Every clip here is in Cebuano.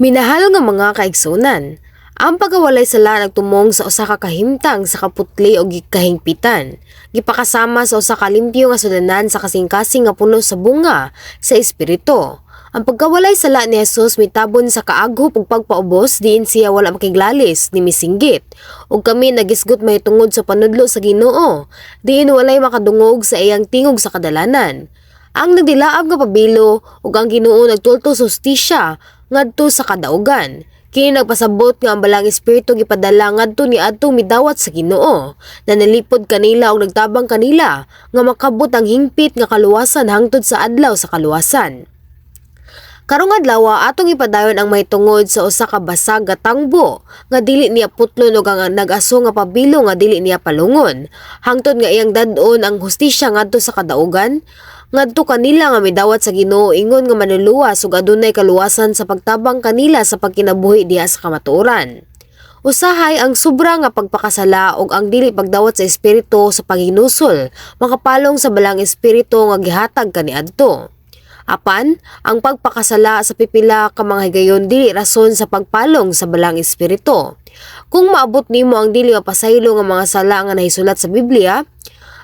Minahal nga mga kaigsuonan, ang pagkawalay sala nagtumong sa usa ka kahimtang sa kaputli o kahingpitan. Gipakasama sa usa ka limpyo nga sudanan sa kasing-kasing nga puno sa bunga sa Espiritu. Ang pagkawalay sala ni Jesus mitabon sa kaaghop ug pagpaubos diin siya wala makiglalis ni misinggit. Ug kami nagisgot mahitungod sa panudlo sa Ginoo, diin walay makadungog sa iyang tingog sa kadalanan. Ang nagdilaab nga pabilo ug ang Ginoo nagtulto sa hustisya ngadto sa kadaugan. Kini nagpasabot nga ang Balaang Espiritu gipadala ngadto niadtong midawat sa Ginoo. Nanalipod kanila ug nagtabang kanila nga makabot ang hingpit nga kaluwasan hangtod sa adlaw sa kaluwasan. Karong adlaw, atong ipadayon ang mahitungod sa usa ka basag nga tangbo nga dili niya putlon ug ang nag-aso nga pabilo nga dili niya palungon hangtod nga iyang dad-on ang hustisya ngadto sa kadaugan ngadto kanila nga midawat sa Ginoo ingon nga manluluwas ug adunay kaluwasan sa pagtabang kanila sa pagkinabuhi diha sa kamatuoran. Usahay ang sobra nga pagpakasala ug ang dili pagdawat sa Espiritu sa paghinusol makapalong sa Balaang Espiritu nga gihatag kaniadto. Apan, ang pagpakasala sa pipila ka mga higayon dili rason sa pagpalong sa Balaang Espiritu. Kung maabot nimo ang dili mapasaylo nga mga sala nga nahisulat sa Biblia,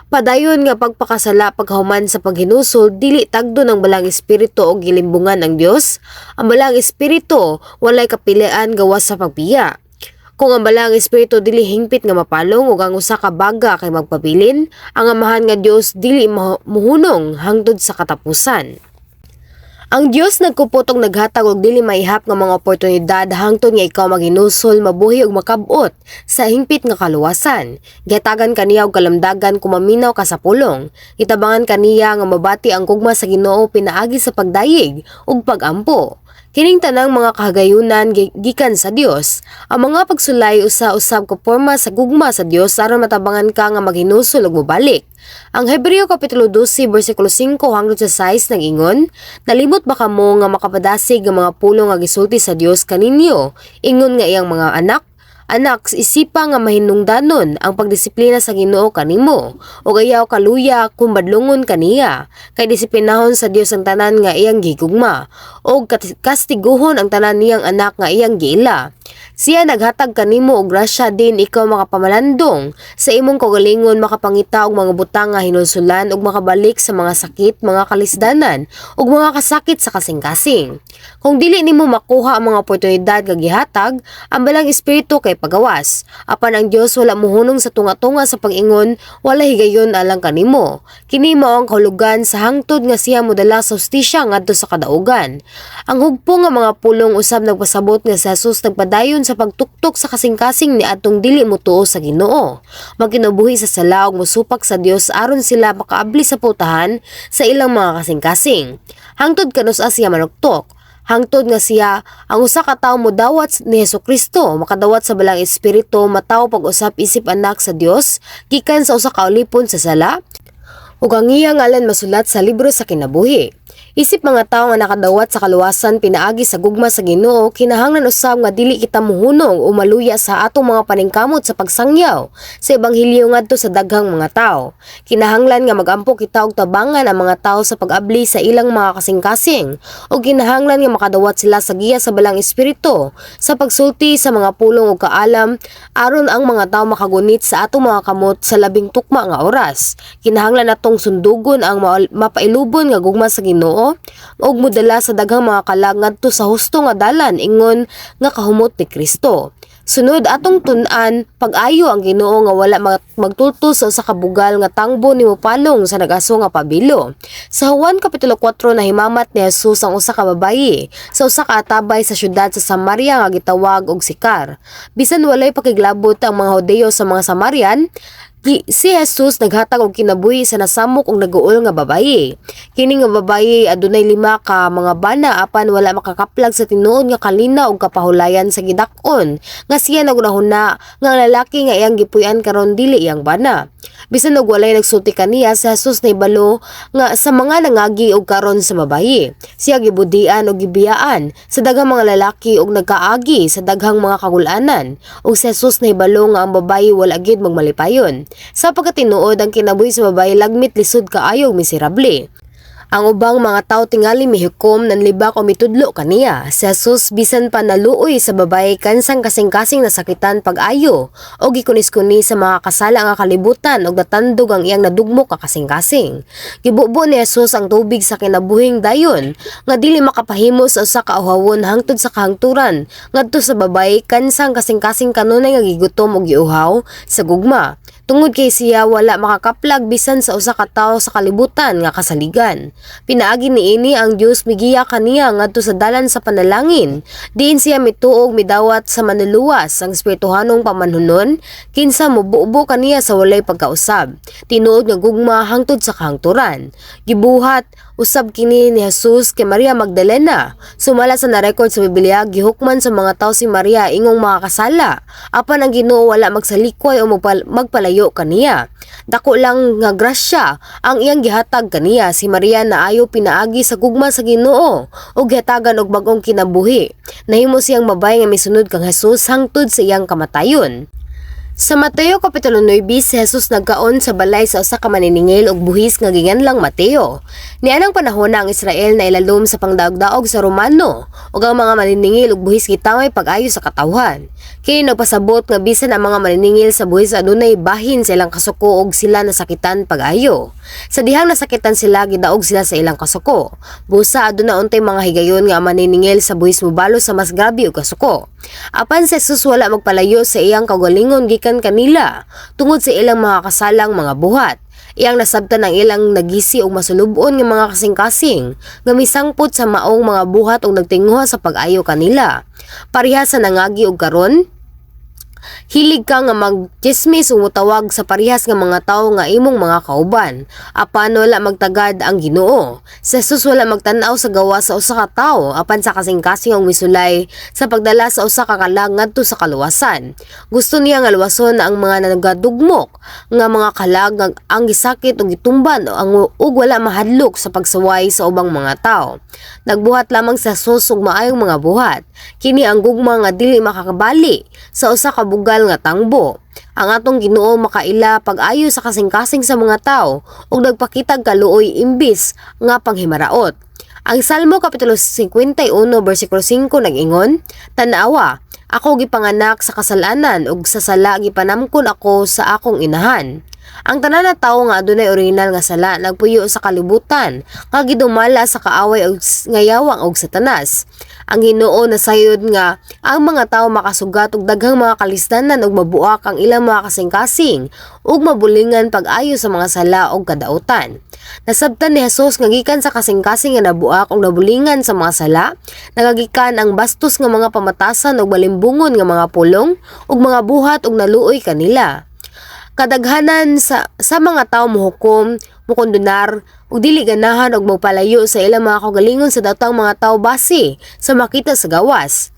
padayon nga pagpakasala pagkahuman sa paghinusol dili tagdo ng Balaang Espiritu o gilimbungan ng Dios. Ang Balaang Espiritu walay kapilian gawas sa pagbiya. Kung ang Balaang Espiritu dili hingpit nga mapalong ug ang usa ka baga kay magpabilin, ang Amahan nga Dios dili muhunong hangtod sa katapusan. Ang Dios nagkupot og naghatag og dili maihap nga mga oportunidad hangtod nga ikaw maghinusol, mabuhi ug makab-ot sa hingpit nga kaluwasan. Gihatagan kaniya og kalamdagan kung maminaw ka sa pulong. Gitabangan kaniya nga mabati ang gugma sa Ginoo pinaagi sa pagdayeg ug pagampo. Kining tanang mga kahigayunan gikan sa Dios. Ang mga pagsulay usa usab ka porma sa gugma sa Dios aron matabangan ka nga maghinusol ug mobalik. Ang Hebreo kapitulo 12 bersikulo 5 hangtod sa 6 nag-ingon, "Nalimot ba kamo nga makapadasig nga mga pulong nga gisulti sa Dios kaninyo ingon nga iyang mga anak? Anak, isipa nga mahinungdanon ang pagdisiplina sa Ginoo kanimo, ug ayaw kaluya kung badlongon kaniya, kay disiplinahon sa Dios ang tanan nga iyang gigugma, ug kastiguhon ang tanan niyang anak nga iyang giila. Siya naghatag kanimo og grasya din ikaw makapamalandong sa imong kaugalingon, makapangita og mga butang nga hinulsulan ug makabalik sa mga sakit, mga kalisdanan ug mga kasakit sa kasing-kasing. Kung dili nimo makuha ang mga oportunidad nga gihatag, ang Balaang Espiritu kay pagawas. Apan ang Dios wala mohunong sa tunga-tunga sa pag-ingon, 'Wala higayon alang kanimo.' Kini mao ang kahulugan sa hangtod nga siya modala sa hustisya ngadto sa kadaugan." Ang hugpong nga mga pulong usab nagpasabot nga si Jesus nagpadayon sa pagtuktok sa kasing-kasing ni atong dili motuo sa Ginoo, magkinabuhi sa sala ug mosupak sa Dios aron sila makaabli sa pultahan sa ilang mga kasing-kasing. Hangtod kanus-a siya manuktok? Hangtod nga siya ang usa ka tawo modawat ni Hesukristo, makadawat sa Balaang Espiritu, matawo pag-usap isip anak sa Dios gikan sa usa ka ulipon sa sala ug ang iyang ngalan masulat sa libro sa kinabuhi. Isip mga tawo nga nakadawat sa kaluwasan pinaagi sa gugma sa Ginoo, kinahanglan usab nga dili kita muhunong o maluya sa atong mga paningkamot sa pagsangyaw sa ebanghelyo ngadto sa daghang mga tawo. Kinahanglan nga magampo kita og tabangan ang mga tawo sa pag-abli sa ilang mga kasing-kasing ug kinahanglan nga makadawat sila sa giya sa Balaang Espiritu sa pagsulti sa mga pulong ug kaalam aron ang mga tawo makagunit sa atong mga kamot sa labing tukma nga oras. Kinahanglan natong sundugon ang mapailubon nga gugma sa Ginoo ug modala sa daghang mga kalag ngadto sa husto nga dalan ingon nga kahumot ni Kristo. Sunod, atong tun-an pag-ayo ang Ginoo nga wala magtultol sa usa ka bugal nga tangbo ni mopalong sa nag-aso nga pabilo. Sa Juan kapitulo 4, nahimamat ni Jesus ang usa ka babayi sa usa ka atabay sa syudad sa Samaria nga gitawag og Sikar. Bisan walay pakiglabot ang mga Hudyo sa mga Samarian, si Jesus naghatag og kinabuhi sa nasamok og naguol nga babayi. Kini nga babayi adunay lima ka mga bana, apan wala makakaplag sa tinuod nga kalinaw ug kapahulayan sa gidak-on nga siya nagunahuna nga ang lalaki nga iyang gipuy-an karon dili iyang bana. Bisan og walay nagsulti kaniya, si Jesus nahibalo nga sa mga nangagi og karon sa babayi. Siya gibudian og gibiyaan sa daghang mga lalaki og nagkaagi sa daghang mga kagul-anan, ug si Jesus nahibalo nga ang babayi wala gyud magmalipayon. Sa pagkatinuod, ang kinabuhi sa babayi lagmit lisod kaayo ug miserable. Ang ubang mga tawo tingali mihukom, nanlibak o mitudlo kaniya. Si Jesus bisan pa naluoy sa babaye kansang kasing-kasing nasakitan pag-ayo o gikunis-kuni sa mga kasala nga kalibutan og natandog ang iyang nadugmok nga kasing-kasing. Gibubo ni Jesus ang tubig sa kinabuhing dayon nga dili makapahimo sa usa ka uhawon hangtod sa kahangturan ngadto sa babaye kansang kasing-kasing kanunay nga gigutom og giuhaw sa gugma tungod kay siya wala makakaplag bisan sa usa ka tawo sa kalibutan nga kasaligan. Pinaagi niini, ang Dios migiya kaniya ngadto sa dalan sa panalangin diin siya mituo ug midawat sa Manluluwas, ang espirituhanong pamanhunon kinsa mobubo kaniya sa walay pagkausab. Tinuod nga gugma hangtod sa kahangturan. Gibuhat usab kini ni Jesus kay Maria Magdalena. Sumala sa na-record sa Biblia, gihukman sa mga tawo si Maria ingong makakasala. Apan ang Ginoo wala magsalikway o magpalayo kaniya. Dako lang nga grasya ang iyang gihatag kaniya. Si Maria naayo pinaagi sa gugma sa Ginoo ug gihatagan og bag-ong kinabuhi. Nahimo siyang mabay nga misunod kang Jesus hangtod sa iyang kamatayon. Sa Mateo Kapitulo 9, si Jesus nagkaon sa balay sa usa ka maniningil og buhis nga ginganlang Mateo. Nianang panahon na ang Israel na ilalom sa pangdaog-daog sa Romano ug ang mga maniningil og buhis gitamay pag-ayo sa katawhan. Kini nagpasabot nga bisan ang mga maniningil sa buhis adunay bahin sa ilang kasuko og sila nasakitan pag-ayo. Sa dihang nasakitan sila, gidaog sila sa ilang kasuko. Busa aduna untay mga higayon nga ang maniningil sa buhis mobalo sa mas grabe og kasuko. Apan si Jesus wala magpalayo sa iyang kaugalingon gikan kanila tungod sa ilang mga kasalang mga buhat. Iyang nasabtan ang ilang nagisi og masulub-on nga mga kasing-kasing nga misangpot sa maong mga buhat og nagtinguha sa pag-ayo kanila. Pareha sa nangagi og karon, hilig ka nga magchismis o mutawag sa parehas nga mga tawo nga imong mga kauban. Apan wala magtagad ang Ginoo. Si Jesus wala magtan-aw sa gawas sa usa ka tawo apan sa kasing-kasing ang misulay sa pagdala sa usa ka kalag ngadto sa kaluwasan. Gusto niya nga luwason ang mga nagadugmok nga mga kalag nga ang gisakit o gitumban ang ug wala mahadlok sa pagsaway sa ubang mga tawo. Nagbuhat lamang sa Jesus og maayong mga buhat. Kini ang gugma nga dili makakabali sa usa ka bugal nga tangbo. Ang atong Ginoo makaila pag-ayo sa kasing-kasing sa mga tawo ug nagpakitag kaluoy imbis nga panghimaraot. Ang Salmo kapitulo 51 bersikulo 5 nag-ingon, "Tan-awa, ako gipanganak sa kasalanan ug sa sala gipanamkon ako sa akong inahan." Ang tanan na tawo nga adunay orihinal nga sala nagpuyo sa kalibutan nga gidumala sa kaaway og nga yawang og Satanas. Ang Ginoo nasayod nga ang mga tawo makasugat og daghang mga kalisdanan ug mabuak ang ilang mga kasing-kasing ug mabulingan pag-ayo sa mga sala ug kadautan. Nasabtan ni Jesus nga gikan sa kasing-kasing nga nabuak ug nabulingan sa mga sala, nagagikan ang bastos nga mga pamatasan ug malimbungon nga mga pulong ug mga buhat ug naluoy kanila. Kadaghanan sa mga tawo mohukom, mokondonar, ug dili ganahan og magpalayo sa ilang mga kaugalingon sa daotang mga tawo base sa makita sa gawas.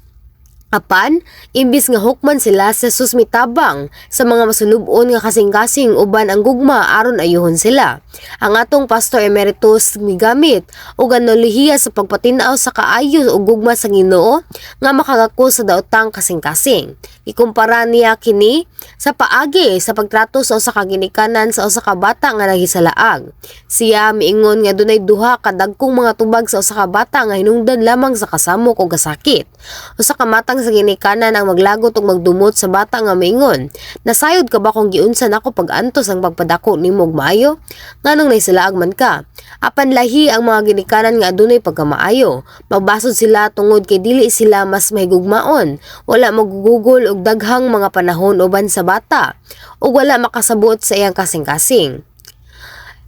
Apan, imbis nga hukman sila, si Jesus mitabang sa mga masulub-on nga kasing-kasing uban ang gugma aron ayuhon sila. Ang atong pastor emeritus migamit og analohiya sa pagpatin-aw sa kaayo ug gugma sa Ginoo nga makagako sa daotang kasing-kasing. Ikumpara niya kini sa paagi sa pagtrato sa usa ka ginikanan sa usa ka bata nga nahisalaag. Siya miingon nga dunay duha ka dagkong mga tubag sa usa ka bata nga hinungdan lamang sa kasamok o kasakit. Usa ka matang sa ginikanan ang maglagot ug magdumot sa bata nga miingon, "Nasayod ka ba kung giunsa nako pag-antos ang pagpadako nimo og maayo? Nganong nahisalaag man ka?" Apan lahi ang mga ginikanan nga adunay pagkamaayo. Magbasod sila tungod kay dili sila mas mahigugmaon. Wala magugugol og daghang mga panahon uban sa bata ug wala makasabot sa iyang kasing-kasing.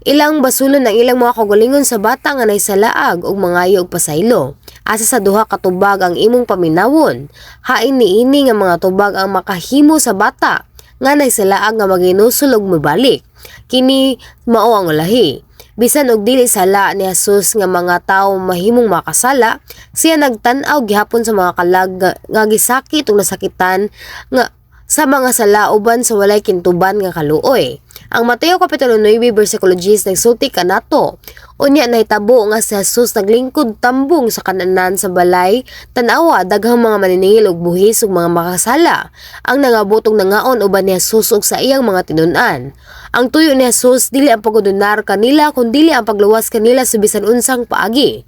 Ilang basulon ang ilang mga kaugalingon sa bata nga nahisalaag ug mangayo og pasaylo. Asa sa duha ka tubag ang imong paminawon? Hain niini nga mga tubag ang makahimo sa bata nga nahisalaag nga maginusol ug mobalik? Kini mao ang ulahi. Bisan og dili sala ni Jesus nga mga tawo mahimong makasala, siya nagtan-aw gihapon sa mga kalag nga gisakit ug nasakitan nga Sa mga sala uban sa walay kintuban nga kaluoy. Ang Mateo Kapitulo 9 versikulo 10 nagsulti kanato. Unya nahitabo nga si Jesus naglingkod tambong sa kananan sa balay, tan-awa, daghang mga maniningil og buhis ug mga makasala ang nangabot og nangaon uban ni Jesus ug sa iyang mga tinun-an. Ang tuyo ni Jesus dili ang pag-undonar kanila kun dili ang pagluwas kanila sa bisan unsang paagi.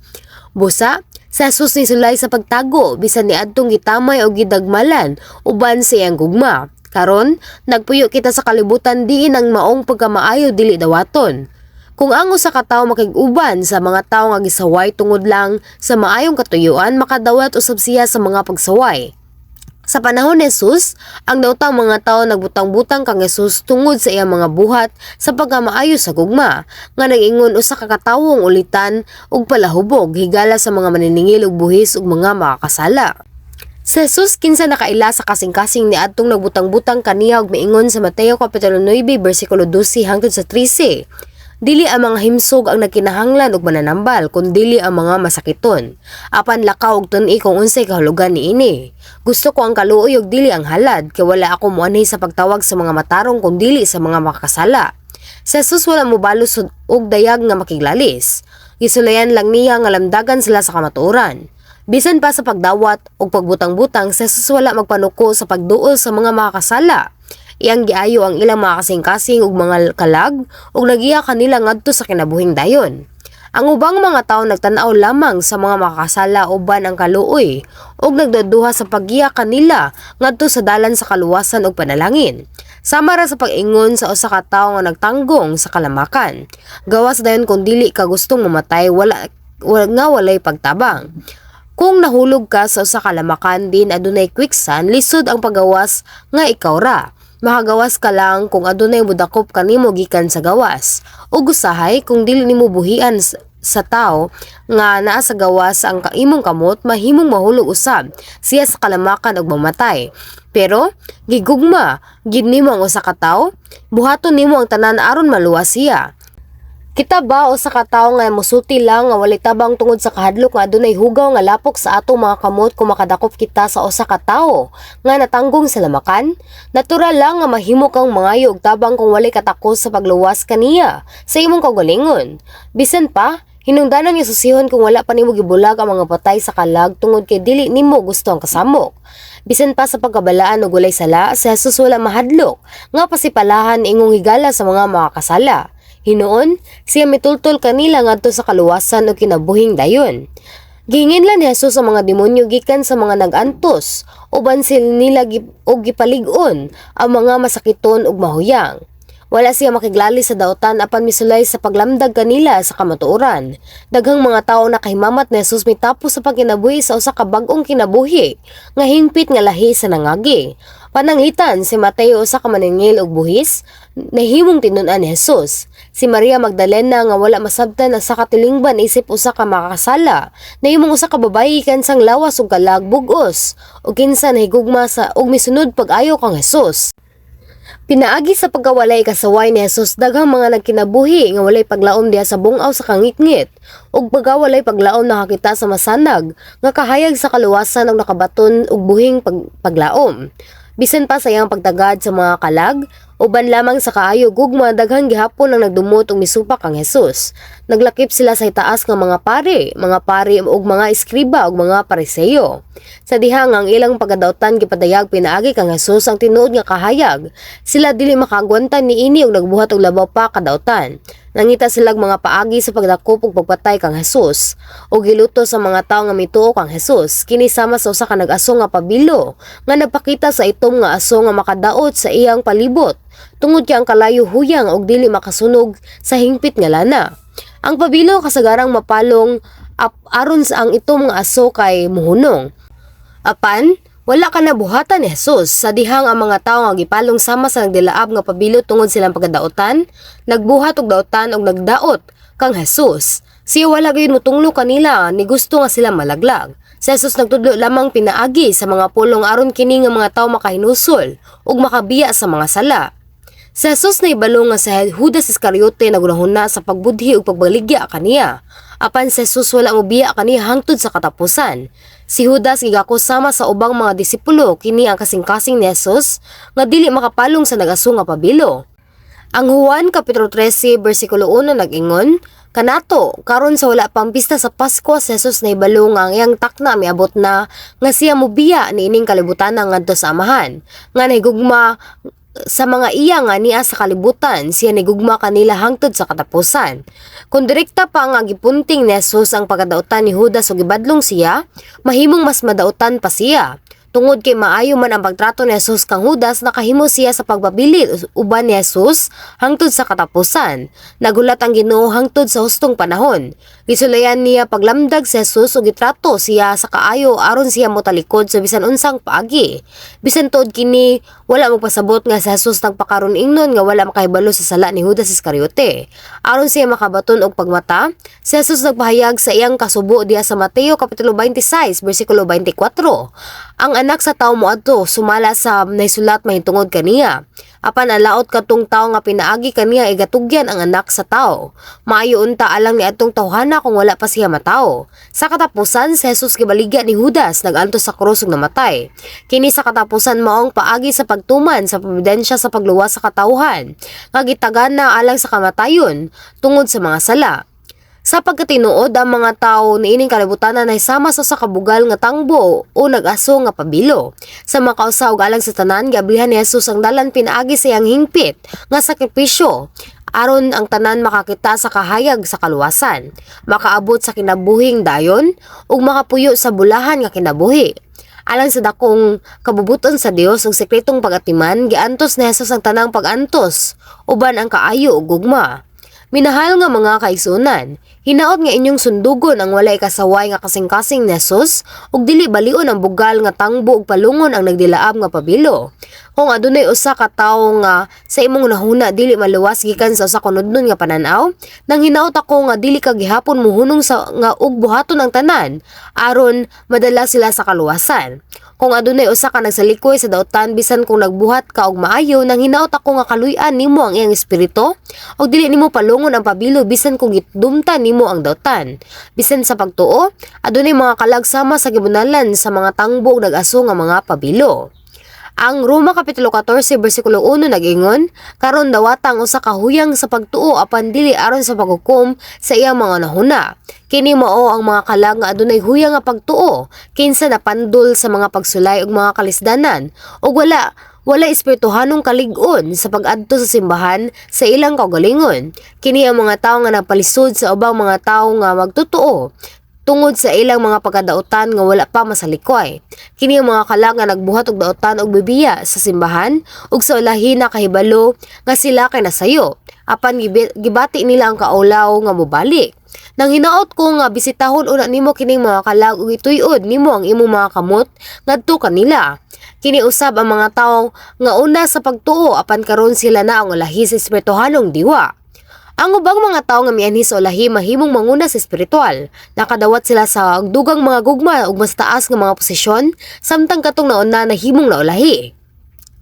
Busa, si Jesus nisulay sa pagtago bisan niadtong gitamay o gidagmalan uban sa iyang gugma. Karon, nagpuyo kita sa kalibutan diin ang maong pagkamaayo dili dawaton. Kung ang usa ka tawo makig-uban sa mga tawo nga gisaway tungod lang sa maayong katuyuan, makadawat usab siya sa mga pagsaway. Sa panahon ni Jesus, ang daotang mga tawo nagbutang-butang kang Jesus tungod sa iyang mga buhat sa pagkamaayo sa gugma, nga nag-ingon usa ka katawong ulitan ug palahubog higala sa mga maniningil og buhis ug mga makakasala. Si Jesus, kinsa nakaila sa kasing-kasing niadtong nagbutang-butang kaniya ug miingon sa Mateo kapitulo 9 bersikulo 12 hangtod sa 13: "Dili ang mga himsog ang nagkinahanglan og mananambal kun dili ang mga masakiton. Apan lakaw og tun-i kung unsay kahulugan niini: 'Gusto ko ang kaluoy ug dili ang halad,' kay wala ako moanhi sa pagtawag sa mga matarong kun dili sa mga makakasala." Si Jesus wala mobalos og dayag nga makiglalis. Gisulayan lang niya nga lamdagan sila sa kamatuoran. Bisan pa sa pagdawat og pagbutang-butang, si Jesus wala magpanuko sa pagduol sa mga makakasala. Iyang giayo ang ilang mga kasing-kasing ug mga kalag ug nagiya kanila ngadto sa kinabuhing dayon. Ang ubang mga tawo nagtan-aw lamang sa mga makakasala uban ang kaluoy ug nagduduha sa paggiya kanila ngadto sa dalan sa kaluwasan ug panalangin. Sama ra sa pag-ingon sa usa ka tawo nga nagtanggong sa kalamakan: "Gawas dayon kung dili ka gustong mamatay wala nga walay pagtabang." Kung nahulog ka sa usa ka lamakan din adunay quicksand, lisod ang paggawas nga ikaw ra. Makagawas ka lang kung adunay modakop kanimo gikan sa gawas. Ug usahay kung dili nimo buhian sa tawo nga naa sa gawas ang imong kamot, mahimong mahulog usab siya sa kalamakan ug mamatay. Pero gigugma gid nimo ang usa ka tawo, buhaton nimo ang tanan aron maluwas siya. Kita ba usa ka tawo nga mosulti lang nga walay tabang tungod sa kahadlok nga adunay hugaw nga lapok sa atong mga kamot kung makadakop kita sa usa ka tawo nga natanggong sa lamakan? Natural lang nga mahimo kang mangayo og tabang kung walay katakos sa pagluwas kaniya sa imong kaugalingon. Bisan pa, hinungdanon nga susihon kung wala pa nimo gibulag ang mga patay sa kalag tungod kay dili nimo gusto ang kasamok. Bisan pa sa pagkabalaan ug walay sala, si Jesus wala mahadlok nga pasipalahan ingong higala sa mga makakasala. Hinuon, siya mitultol kanila ngadto sa kaluwasan ug kinabuhing dayon. Gihinginlan ni Jesus ang mga demonyo gikan sa mga nag-antos uban sila nila og gipalig-on ang mga masakiton ug mahuyang. Wala siya makiglalis sa daotan apan misulay sa paglamdag kanila sa kamatuoran. Daghang mga tawo nakahimamat ni Jesus mitapos sa pagkinabuhi sa usa ka bag-ong kinabuhi nga hingpit nga lahi sa nangagi. Pananglitan, si Mateo, usa ka maningil og buhis, nahimong tinun-an ni Jesus. Si Maria Magdalena nga wala masabtan sa katilingban isip usa ka makakasala, nahimong usa ka babayi kansang lawas ug kalag bug-os ug kinsa nahigugma sa ug misunod pag-ayo kang Jesus. Pinaagi sa pagkawalay kasaway ni Jesus, daghang mga nagkinabuhi nga walay paglaom diha sa bungaw sa kangitngit ug pagkawalay paglaom nakakita sa masanag nga kahayag sa kaluwasan ug nakabaton og buhing paglaom. Bisan pa sa iyang pagtagad sa mga kalag, uban lamang sa kaayo gugma, daghan gihapon ang nagdumot ug misupak kang Jesus. Naglakip sila sa itaas nga mga pari ug mga eskriba ug mga Pariseyo. Sa diha nga ang ilang pagkadautan gipadayag pinaagi kang Jesus ang tinuod nga kahayag, sila dili makaagwanta niini ug nagbuhat og labaw pa kadautan. Nangita silag mga paagi sa pagdakop ug pagpatay kang Jesus ug giluto sa mga tawo nga mituo kang Jesus. Kini sama sa usa ka nag-aso nga pabilo nga nagpakita sa itom nga aso nga makadaot sa iyang palibot tungod kay ang kalayo huyang ug dili makasunog sa hingpit nga lana. Ang pabilo kasagarang mapalong aron sa ang itom nga aso kay muhunong. Apan, wala ka nabuhatan ni Jesus sa dihang ang mga tawo nga gipalong sama sa nagdilaab nga pabilo tungod silang pagkadautan, nagbuhat og dautan og nagdaot kang Jesus. Siya wala gayud motunglo kanila ni gusto nga sila malaglag. Si Jesus nagtudlo lamang pinaagi sa mga pulong aron kini nga mga tawo makahinusol ug makabiya sa mga sala. Si Jesus nahibalo nga si Judas Iscariote naghunahuna sa pagbudhi ug pagbaligya kaniya. Apan si Jesus wala mobiya kaniya hangtod sa katapusan. Si Judas gigakos sama sa ubang mga disipulo. Kini ang kasing-kasing ni Jesus nga dili makapalong sa nag-aso nga pabilo. Ang Juan Kapitulo 13 bersikulo 1 nag-ingon, "Kanato, karon sa wala pang pista sa Pasko, si Jesus nahibalo nga ang iyang takna miabot na nga siya mobiya niining kalibutan ngadto sa Amahan. Nga nahigugma sa mga iya nga niya sa kalibutan, siya nigugma kanila hangtod sa katapusan." Kung direkta pa nga gipunting ni Jesus ang pagkadautan ni Judas ug gibadlong siya, mahimong mas madautan pa siya. Tungod kay maayo man ang pagtrato ni Jesus kang Judas, nakahimo siya sa pagpabilin uban ni Jesus hangtod sa katapusan. Nagulat ang Ginoo hangtod sa hustong panahon. Gisulayan niya paglamdag si Jesus ug gitrato siya sa kaayo aron siya motalikod sa bisan unsang paagi. Bisan tuod kini, wala magpasabot nga si Jesus nagpakaron ingnon nga wala makahibalo sa sala ni Judas Iscariote. Aron siya makabaton og pagmata, si Jesus nagpahayag sa iyang kasubo diha sa Mateo kapitulo 26 bersikulo 24. "Ang Anak sa Tawo moadto sumala sa nahisulat mahitungod kaniya. Apan alaot katong tawo nga pinaagi kaniya igatugyan ang Anak sa Tawo. Maayo unta alang ni atong tawhana kung wala pa siya matawo." Sa katapusan, si Jesus gibaligya ni Judas, nag-antos sa krus ug namatay. Kini sa katapusan maong paagi sa pagtuman sa providensya sa pagluwas sa katawhan, nga gitagana alang sa kamatayon tungod sa mga sala. Sa pagkatinuod, ang mga tao niining kalibutan ay sama sa kabugal nga tangbo o nag-aso nga pabilo. Sa makausa ug alang sa tanan, giablihan ni Jesus ang dalan pinaagi sa iyang hingpit nga sakripisyo aron ang tanan makakita sa kahayag sa kaluwasan, makaabot sa kinabuhing dayon ug makapuyo sa bulahan nga kinabuhi. Alang sa dakong kabubuton sa Dios ug sekretong pag-atiman, giantos ni Jesus ang tanang pag-antos uban ang kaayo ug gugma. Minahal nga mga kaigsuonan, hinaot nga inyong sundugon ang walay kasaway nga kasing-kasing ni Jesus ug dili balion ang bugal nga tangbo ug palungon ang nagdilaab nga pabilo. Kung adunay usa ka tawo nga sa imong hunahuna dili maluwas gikan sa usa ka kunudnon nga panan-aw, nang hinaot ako nga dili ka gihapon muhunong sa nga og buhaton ang tanan aron madala sila sa kaluwasan. Kung adunay usa ka nagsalikoy sa dautan, bisan kung nagbuhat ka og maayo, nang hinaot ako nga kaluy-an nimo ang iyang espiritu ug dili nimo palungon ang pabilo bisan kung gidumtan nimo ang dautan. Bisan sa pagtuo, adunay mga kalag sama sa gibunalan sa mga tangbo ug nag-aso nga mga pabilo. Ang Roma Kapitulo 14 bersikulo 1 nag-ingon, "Karon dawata ang usa ka huyang sa pagtuo apan dili aron sa paghukom sa iyang mga hunahuna. Kini mao ang mga kalag nga adunay huyang nga pagtuo, kinsa napandol sa mga pagsulay ug mga kalisdanan ug wala espirituhanong kalig-on sa pag-adto sa simbahan sa ilang kaugalingon. Kini ang mga tawo nga nagpalisod sa ubang mga tawo nga magtotoo tungod sa ilang mga pagkadautan nga wala pa masalikoy. Kini ang mga kalag nga nagbuhat og dautan og bibiya sa simbahan ug sa ulahi nakahibalo nga sila kay nasayo. Apan gibati nila ang kaulaw nga mobalik. Nang hinaot ko nga bisitahon una nimo kining mga kalag ug ituyod nimo ang imong mga kamot ngadto kanila. Kini usab ang mga tawo nga una sa pagtuo apan karon sila na ang ulahi sa espirituhanong diwa. Ang ubang mga tawo nga mianhi sa ulahi mahimong manguna sa espiritual. Nakadawat sila sa dugang mga gugma ug mas taas nga mga posisyon samtang katong nauna nahimong naulahi.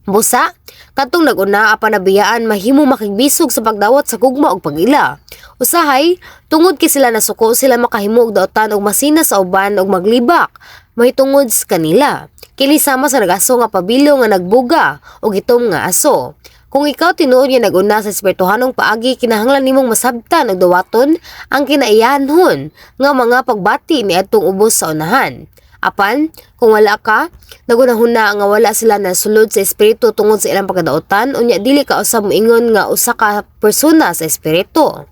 Busa, katong nag-una apan nabiyaan mahimong makigbisog sa pagdawat sa gugma ug pag-ila. Usahay, tungod kay sila nasuko, sila makahimo og dautan ug masina sa uban ug maglibak mahitungod sa kanila. Kini sama sa nag-aso nga pabilo nga nagbuga ug itom nga aso. Kung ikaw tinuod nga nag-una sa espirituhanong paagi, kinahanglan nimong masabtan ug dawaton ang kinaiyanhon nga mga pagbati ni adtong ubos sa unahan. Apan, kung wala ka nagunahuna nga wala sila nasulod sa espiritu tungod sa ilang pagkadautan, unya dili ka usab moingon nga usa ka persona sa espiritu.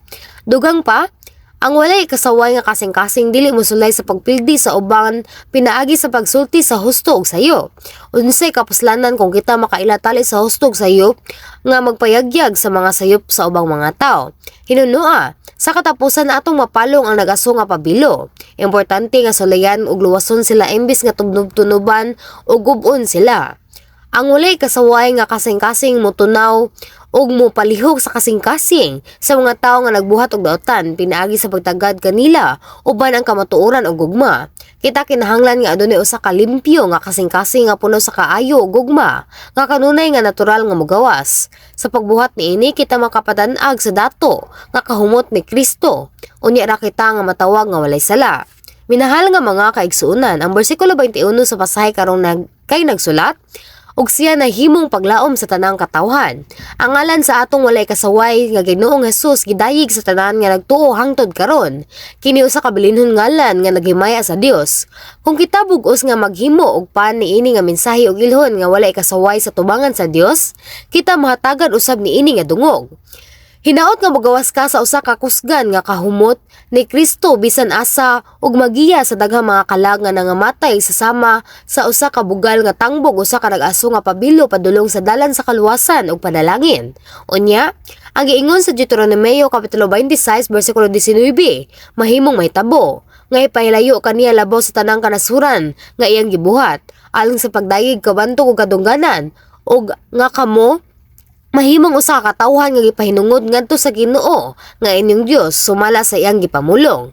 Dugang pa, ang walay kasaway nga kasing-kasing dili mosulay sa pagpildi sa uban pinaagi sa pagsulti sa husto ug sayop. Unsay kapuslanan kung kita makaila tali sa husto ug sayop nga magpayagyag sa mga sayop sa ubang mga tao? Hinunua, sa katapusan atong mapalong ang nag-aso nga pabilo. Importante nga sulayan ug luwason sila imbis nga tubnob-tunoban ug gub-on sila. Ang walay kasaway nga kasing-kasing motunaw ug mopalihok sa kasing-kasing sa mga tawo nga nagbuhat og daotan pinaagi sa pagtagad kanila uban ang kamatuoran ug gugma. Kita kinahanglan nga adunay usa ka limpyo nga kasing-kasing nga puno sa kaayo ug gugma nga kanunay nga natural nga mogawas. Sa pagbuhat niini, kita makapatan-ag sa dato nga kahumot ni Kristo. Unya ra kita nga matawag nga walay sala. Minahal nga mga kaigsuonan, ang bersikulo 21 sa pasahe karong kay nagsulat, "Ug siya nahimong paglaom sa tanang katawhan." Ang ngalan sa atong walay kasaway nga Ginoong Hesus gidayeg sa tanan nga nagtuo hangtod karon. Kini usa ka bilinhon ngalan nga naghimaya sa Dios. Kung kita bug-os nga maghimo og pan niini nga mensahe ug ilhon nga walay kasaway sa tubangan sa Dios, kita mahatagan usab niini nga dungog. Hinaot nga mogawas ka sa usa ka kusgan nga kahumot ni Kristo bisan asa ug magiya sa daghang mga kalag nga nangamatay sa sama sa usa ka bugal nga tangbog, usa ka nag-aso nga pabilo padulong sa dalan sa kaluwasan ug panalangin. Unya, ang giingon sa Deuteronomio kapitulo 26 bersikulo 19 mahimong mahitabo nga ipahilayo kaniya labaw sa tanang kanasuran nga iyang gibuhat alang sa pagdayeg, kabantog ug kadungganan, ug nga kamo mahimong usa ka katawhan nga gipahinungod ngadto sa Ginoo nga inyong Dios sumala sa iyang gipamulong.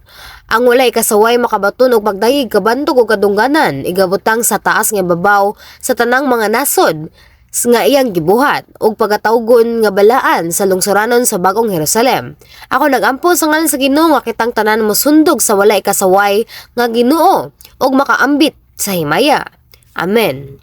Ang walay kasaway makabaton og pagdayeg, kabantog ug kadungganan, igabutang sa taas nga babaw sa tanang mga nasod nga iyang gibuhat ug pagatawgon nga balaan sa lungsuranon sa Bagong Jerusalem. Ako nagampo sa ngalan sa Ginoo nga kitang tanan mosundog sa walay kasaway nga Ginoo ug makaambit sa himaya. Amen.